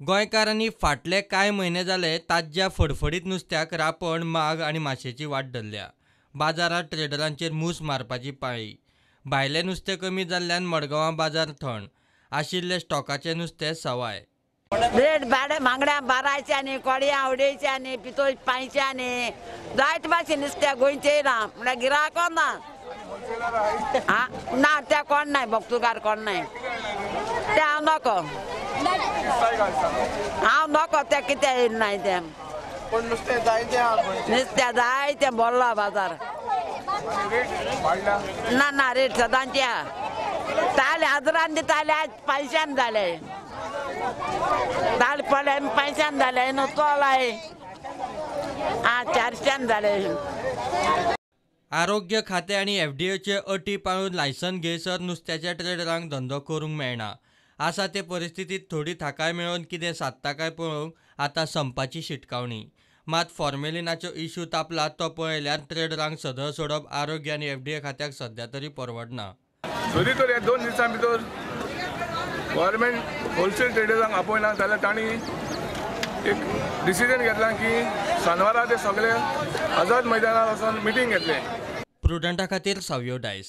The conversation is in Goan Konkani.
गोंयकारांनी फाटले कांय म्हयने जाले ताज्या फडफडीत नुस्त्याक रापण, माग आनी माशेची वाट धरल्या. बाजारांत ट्रेडरांचेर मूस मारपाची पाळी. भायलें नुस्तें कमी जाल्ल्यान मडगांवां बाजार थंड. आशिल्ले स्टॉकाचें नुस्तें सवाय. रेट भाडें बांगड्या 12च्यांनी, कोडयां 2.5च्यांनी, पितोळ 5च्यांनी, जायते भाशेन नुस्त्या गोंयचें येयलां. म्हणल्यार गिरायक ना. ना त्या कोण नाय, भक्तुकार कोण नाय. ते हांव नको, हांव नको, ते कितें येयलें नाय तें. नुस्तें जायतें, नुस्त्या जायतें भरला बाजार. ना ना रेट सदांची आहा. ताले 1000 दिताले, आज 500 जाले. ताल पडले 500 जाले, न्हू चोलाय आ 400 जाले. आरोग्य खातें आनी एफडीएचे अटी पाळून लायसन घेयसर नुस्त्याच्या ट्रेडरांक धंदो करूंक मेळना. आसा ते परिस्थितींत थोडी थाकाय मेळोवन कितें सादता काय पळोवंक आतां संपाची शिटकावणी. मात फॉर्मेलिनाचो इश्यू तापला तो पळयल्यार ट्रेडरांक सदळ सोडप आरोग्य आनी एफडीए खात्याक सध्या तरी परवडना. जरी तर ह्या 2 दिसां भितर गव्हर्मेंट होलसेल ट्रेडर्सांक आपयना जाल्यार तांणी एक डिसिजन घेतला की सांजवारा ते सगळे आझाद मैदानार वचून मिटींग घेतले. प्रुडंटा खातीर सावियो डायस.